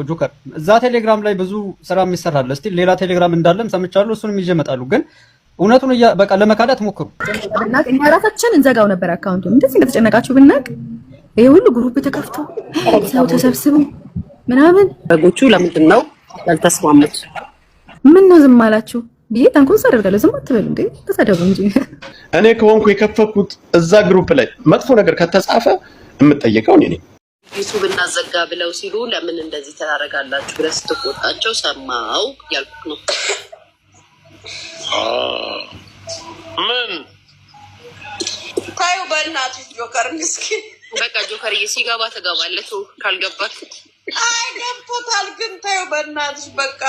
ጆከር እዛ ቴሌግራም ላይ ብዙ ስራ የሚሰራል። እስቲ ሌላ ቴሌግራም እንዳለም ሰምቻለሁ። እሱንም ይዤ እመጣለሁ። ግን እውነቱን በቃ ለመካድ አትሞክሩ። ብናቅ እኛ ራሳችን እንዘጋው ነበር account ኡን። እንደዚህ እንደተጨነቃችሁ ብናቅ ይሄ ሁሉ group ተከፍቶ ሰው ተሰብስቦ ምናምን። በጎቹ ለምንድን ነው ያልተስማሙት? ምን ነው ዝም አላችሁ ብዬ ተንኮስ አደርጋለሁ። ዝም አትበሉ እንዴ፣ ተሳደቡ እንጂ። እኔ ከሆንኩ የከፈኩት እዛ group ላይ መጥፎ ነገር ከተጻፈ የምጠየቀው እኔ ነኝ። ዩቱብ እናዘጋ ብለው ሲሉ ለምን እንደዚህ ታደርጋላችሁ ብለህ ስትቆጣቸው ሰማው ያልኩት ነው። ምን? ታዩ በእናትሽ ጆከር ምስኪን። በቃ ጆከርዬ ሲገባ ትገባለህ፣ ካልገባት አይ ገብቶታል፣ ግን ታዩ በእናትሽ በቃ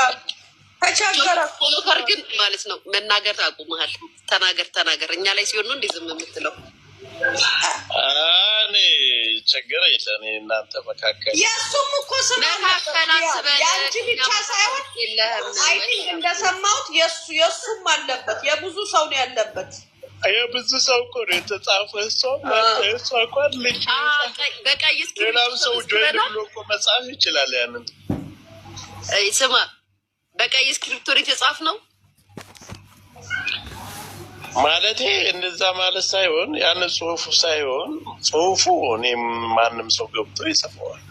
ተቸገረ። ጆከር ግን ማለት ነው መናገር አቁመሃል። ተናገር ተናገር። እኛ ላይ ሲሆን ነው እንዴ ዝም የምትለው? እኔ ችግር የለ፣ እኔ እናንተ መካከል የእሱም እኮ ስም አለበት። መካከል አትበል። የአንቺ ብቻ ሳይሆን የለህም። I think እንደሰማሁት የእሱም አለበት፣ የብዙ ሰው ነው ያለበት። የብዙ ሰው እኮ ነው የተጻፈ። እሷ እሷ እኮ ልጅ በቀይ ሌላም ሰው እስክሪብቶ join ብሎ እኮ መጻፍ ይችላል። ያንን ስማ፣ በቀይ እስክሪብቶ የተጻፍ ነው። ማለቴ እንደዛ ማለት ሳይሆን ያንን ጽሁፉ ሳይሆን ጽሁፉ እኔም ማንም ሰው ገብቶ ይጽፈዋል።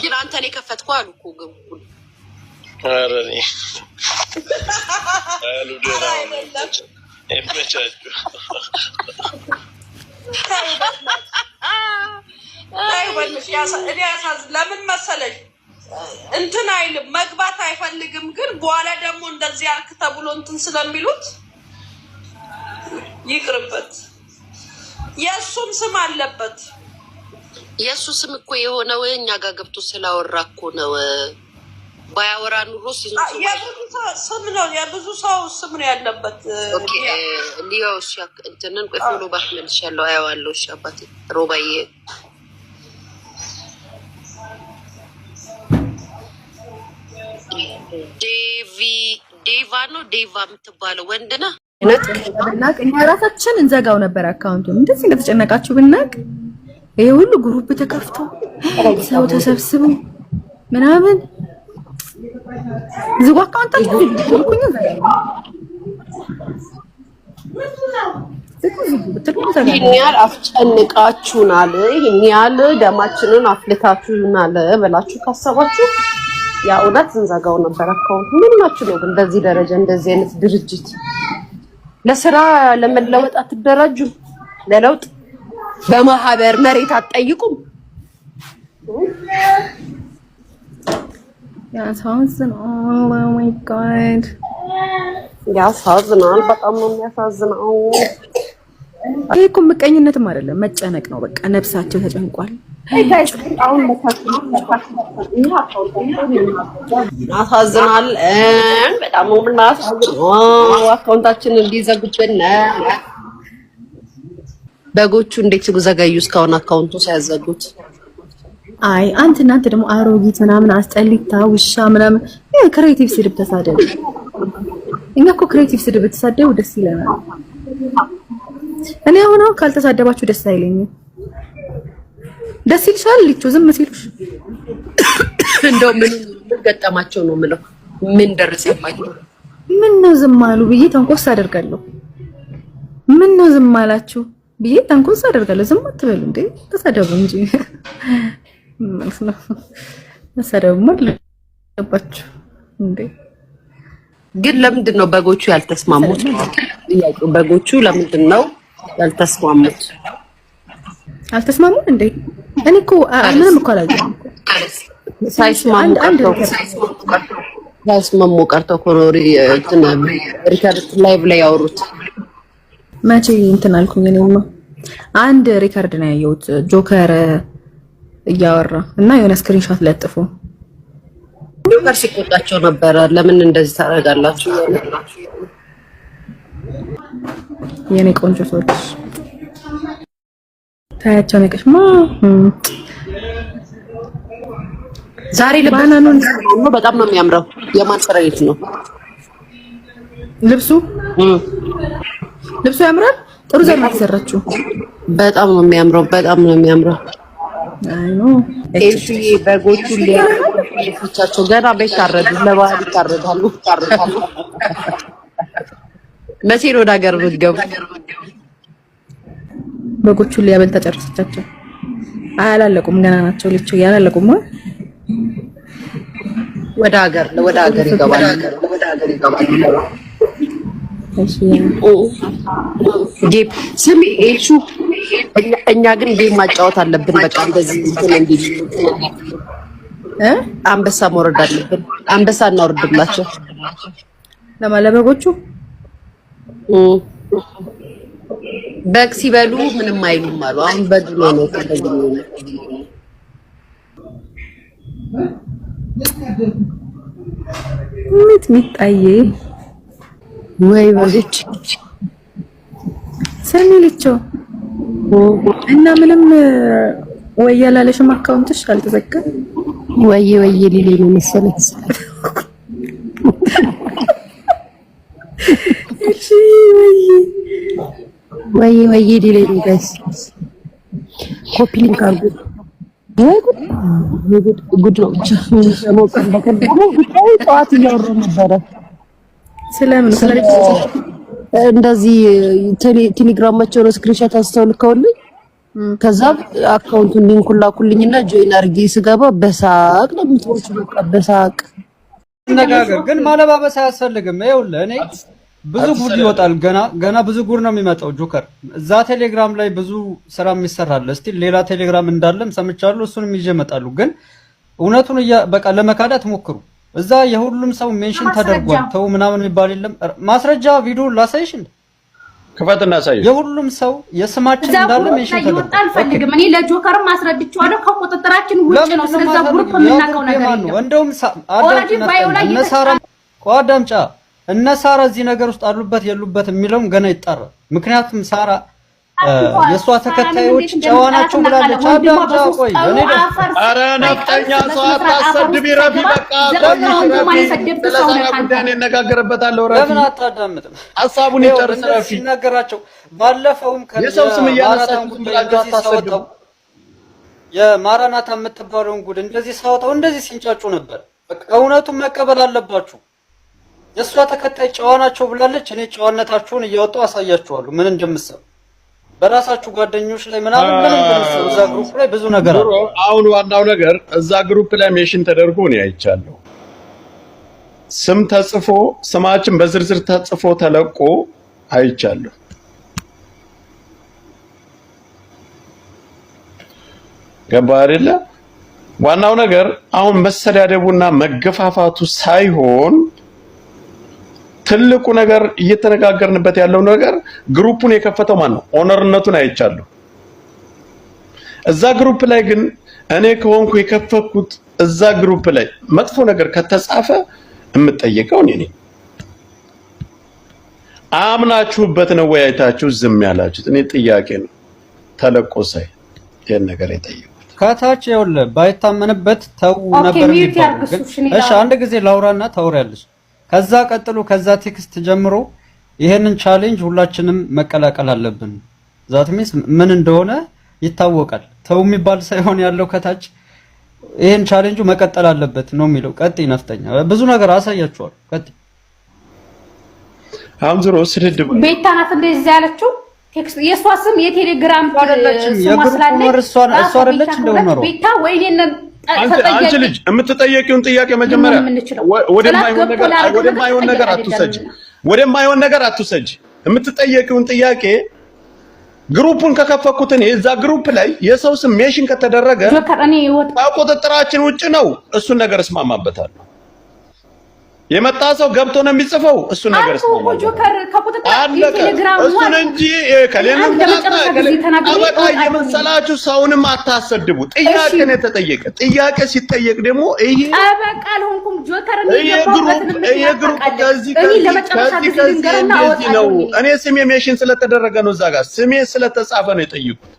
ግን አንተን የከፈትኩ አሉ እኮ ግቡን። ኧረ እኔ አሉ ደህና ኧረ ሁኑ። አይደለም። ይመቻችሁ። ታዩ በእናትሽ እኔ ለምን መሰለሽ እንትን አይልም፣ መግባት አይፈልግም። ግን በኋላ ደግሞ እንደዚህ አልክ ተብሎ እንትን ስለሚሉት ይቅርበት። የእሱም ስም አለበት። የእሱ ስም እኮ የሆነው እኛ ጋር ገብቶ ስላወራ እኮ ነው። ባያወራ ኑሮ የብዙ ሰው ስም ነው፣ የብዙ ሰው ስም ነው ያለበት። ሊዮ እሺ፣ እንትንን ቆይ follow back መልሻለሁ፣ አየዋለሁ። እሺ አባቴ ሮባዬ ዴቪ ዴቫ ነው ዴቫ የምትባለው ወንድ ነህ። ብናቅ እኛ ራሳችን እንዘጋው ነበር account ኡን። እንደዚህ እንደተጨነቃችሁ ብናቅ ይሄ ሁሉ group ተከፍቶ ሰው ተሰብስቦ ምናምን ዝጉ account ኣችሁ ዝጉ ዝጉ ዝጉ ብትሉ ይህን ያህል አስጨንቃችሁናል፣ ይህን ያህል ደማችንን አፍልታችሁናል ብላችሁ ካሰባችሁ ያ እውነት እንዘጋው ነበር account። ምን ናችሁ ነው ግን በዚህ ደረጃ እንደዚህ አይነት ድርጅት ለስራ ለመለወጥ አትደራጁም? ለለውጥ በማህበር መሬት አትጠይቁም? ያሳዝናል። Oh my God. ያሳዝናል። በጣም ነው የሚያሳዝነው። ይሄ እኮ ምቀኝነትም አይደለም መጨነቅ ነው። በቃ ነፍሳቸው ተጨንቋል። ያሳዝናል። በጣም ነው የምናሳዝነው። account ኣችንን እንዲዘጉብን በጎቹ እንዴት ዘገዩ? እስካሁን account ኡ ሳያዘጉት። አይ አንተ እናንተ ደግሞ አሮጊት ምናምን አስጠሊታ ውሻ ምናምን creative ስድብ ተሳደቡ። እኛ እኮ creative ስድብ ተሳደቡ ደስ ይለናል። እኔ አሁን አሁን ካልተሳደባችሁ ደስ አይለኝም። ደስ ይልሻል ልቹ ዝም ሲሉሽ? እንደው ምን ምን ገጠማቸው ነው የምለው። ምን ደረሰባቸው? ምን ነው ዝም አሉ ብዬ ተንኮስ አደርጋለሁ። ምን ነው ዝም አላችሁ ብዬ ተንኮስ አደርጋለሁ። ዝም አትበሉ እንዴ፣ ተሳደቡ እንጂ ማለት ነው። መሳደቡማ አለባችሁ እንዴ። ግን ለምንድን ነው በጎቹ ያልተስማሙት? ጥያቄው በጎቹ ለምንድን ነው ያልተስማሙት? አልተስማሙም እንዴ? እኔ እኮ ምንም እኮ አላየሁም። ሳይስማሙ ቀርተው ሳይስማሙ ቀርተው እኮ ነው እንትን record live ላይ ያወሩት። መቼ እንትን አልኩኝ። እኔማ አንድ record ነው ያየሁት ጆከር እያወራ እና የሆነ screenshot ለጥፎ። ጆከር ሲቆጣቸው ነበረ። ለምን እንደዚህ ታደርጋላችሁ? የኔ ቆንጆ ሰዎች ታያቸው ነቀሽ ማ ዛሬ ባናኑን ልብሱ በጣም ነው የሚያምረው። የማን ስራ ነው ልብሱ? ልብሱ ያምራል። ጥሩ ዘር ነው የተሰራችው። በጣም ነው የሚያምረው። በጣም ነው የሚያምረው። አይ no. ኤልሹዬ በጎቹ ሊያቻቸው ገና በይታረዱ ለበዓል ይታረዳሉ። መቼ ነው ወደ ሀገር የምትገቡ? በጎቹን ሊያበል ተጨረሰቻቸው። አላለቁም፣ ገና ናቸው። ልቹ ያላለቁም። ወደ ሀገር ይገባሉ። እሺ። Game ስሚ ኤልሹ፣ እኛ ግን game ማጫወት አለብን። በቃ እንደዚህ እንትን እንዲል እ አንበሳ መውረድ አለብን። አንበሳ እናወርድላቸው። ለማለበጎቹ በግ ሲበሉ ምንም አይሉም አሉ። አሁን በግ ነው ነው እንደዚህ ነው። ሚጥሚጣዬ ወይ በጎች። ስሚ ልቾ፣ እና ምንም ወይ ያላለሽም account ሽ አልተዘጋም? ወይ ወይ ሊለኝ ነው መሰለኝ። እሺ ወይ። ወይ ወይ ሊለኝ ነው። Guys, copy link አድርጉ። ወይ ጉድ ወይ ጉድ ጉድ ነው። ብቻ የሚሰማው ቀን በቀን ደግሞ ጉዳዩ ጠዋት እያወራሁ ነበረ። ስለምን? ስለ እንደዚህ ቴሌግራማቸውን screenshot አንስተው ልከውልኝ ከዛ account ኡን link ኡን ላኩልኝና join አድርጌ ስገባ በሳቅ ነው የምትሞቹ። በቃ በሳቅ። ነጋገር ግን ማለባበስ አያስፈልግም። ይኸውልህ እኔ ብዙ ጉድ ይወጣል። ገና ገና ብዙ ጉድ ነው የሚመጣው። ጆከር፣ እዛ ቴሌግራም ላይ ብዙ ስራ የሚሰራል። እስቲ ሌላ ቴሌግራም እንዳለም ሰምቻለሁ። እሱንም ይዤ እመጣለሁ። ግን እውነቱን በቃ ለመካድ አትሞክሩ። እዛ የሁሉም ሰው mention ተደርጓል። ተው ምናምን የሚባል የለም። ማስረጃ ቪዲዮ ላሳይሽ እንዴ? ክፈትና አሳይ። የሁሉም ሰው የስማችን እዛ እንዳለ group mention ላይ የወጣ ተደርጓል። አልፈልግም። እኔ ለጆከርም አስረድቼዋለሁ። ከቁጥጥራችን ውጭ ነው። ስለዛ group የምናውቀው ነገር የለም። እንደውም Already bio ላይ እነ ሳራ፣ ቆይ አዳምጫ፣ እነ ሳራ እዚህ ነገር ውስጥ አሉበት የሉበት የሚለውም ገና ይጣራል። ምክንያቱም ሳራ የእሷ ተከታዮች ጨዋ ናቸው ብላለች። አዳምጫ፣ ቆይ እኔ ኧረ ነፍጠኛ ሰው አታሰድቢ፣ ረፊ በቃ ስለ ሳራ ጉዳይ እኔ እነጋገርበታለሁ። ረፊ። ለምን አታዳምጥም? ሀሳቡን ይጨርስ ረፊ። ሲናገራቸው ባለፈውም የሰው ስም እያነሳችሁ ዝም ብላችሁ አታሰድቡ። የማራናታ የምትባለውን ጉድ እንደዚህ ሳወጣው እንደዚህ ሲንጫጩ ነበር። በቃ እውነቱን መቀበል አለባችሁ። የእሷ ተከታይ ጨዋ ናቸው ብላለች። እኔ ጨዋነታችሁን እያወጣሁ አሳያችኋለሁ ምን እንደምሰሩ በራሳችሁ ጓደኞች ላይ ምናምን ምን እንደምሰሩ። እዛ group ላይ ብዙ ነገር አለ። አሁን ዋናው ነገር እዛ group ላይ mention ተደርጎ ነው አይቻለሁ። ስም ተጽፎ፣ ስማችን በዝርዝር ተጽፎ ተለቆ አይቻለሁ። ገባ አይደለ? ዋናው ነገር አሁን መሰዳደቡና መገፋፋቱ ሳይሆን ትልቁ ነገር እየተነጋገርንበት ያለው ነገር group ኡን የከፈተው ማን ነው? Owner ነቱን አይቻለሁ። እዛ group ላይ ግን እኔ ከሆንኩ የከፈትኩት እዛ group ላይ መጥፎ ነገር ከተጻፈ የምጠየቀው እኔ ነኝ። አምናችሁበት ነው ወይ አይታችሁ ዝም ያላችሁት? እኔ ጥያቄ ነው። ተለቆ ሳይ ይሄን ነገር የጠየቁት ከታች ይኸውልህ ባይታመንበት ተው ነበር የሚባለው። ግን እሺ አንድ ጊዜ ላውራና ታወሪያለሽ። ከዛ ቀጥሎ ከዛ text ጀምሮ ይሄንን challenge ሁላችንም መቀላቀል አለብን። That means ምን እንደሆነ ይታወቃል። ተው የሚባል ሳይሆን ያለው ከታች ይሄን ቻሌንጁ መቀጠል አለበት ነው የሚለው። ቀጥይ ነፍጠኛ፣ ብዙ ነገር አሳያችኋለሁ። ቀጥይ። አሁን ዞሮ ስድብ ቤታ ናት እንደዚህ ያለችው። Text የእሷ ስም የቴሌግራም ስሟ ስላለ እሷ አይደለች እንደሆነ ቤታ ወይ እኔን አንቺ ልጅ የምትጠየቂውን ጥያቄ መጀመሪያ ወደማይሆን ነገር አትውሰጂ፣ ወደማይሆን ነገር አትውሰጂ። የምትጠየቂውን ጥያቄ group ኡን ከከፈኩት እኔ እዛ group ላይ የሰው ስም mention ከተደረገ ከቁጥጥራችን ውጭ ነው። እሱን ነገር እስማማበታለሁ። የመጣ ሰው ገብቶ ነው የሚጽፈው። እሱን ነገር እስማማበታለሁ። እሱን እንጂ ከሌለም ጠበቃ እየመሰላችሁ ሰውንም አታሰድቡ። ጥያቄ ነው የተጠየቀ። ጥያቄ ሲጠየቅ ደግሞ ይሄ ጠበቃ አልሆንኩም። ጆከር ይሄ group ከዚህ ከዚህ ከዚህ እንደዚህ ነው። እኔ ስሜ ሜሽን ስለተደረገ ነው፣ እዛ ጋር ስሜ ስለተጻፈ ነው የጠየቁት።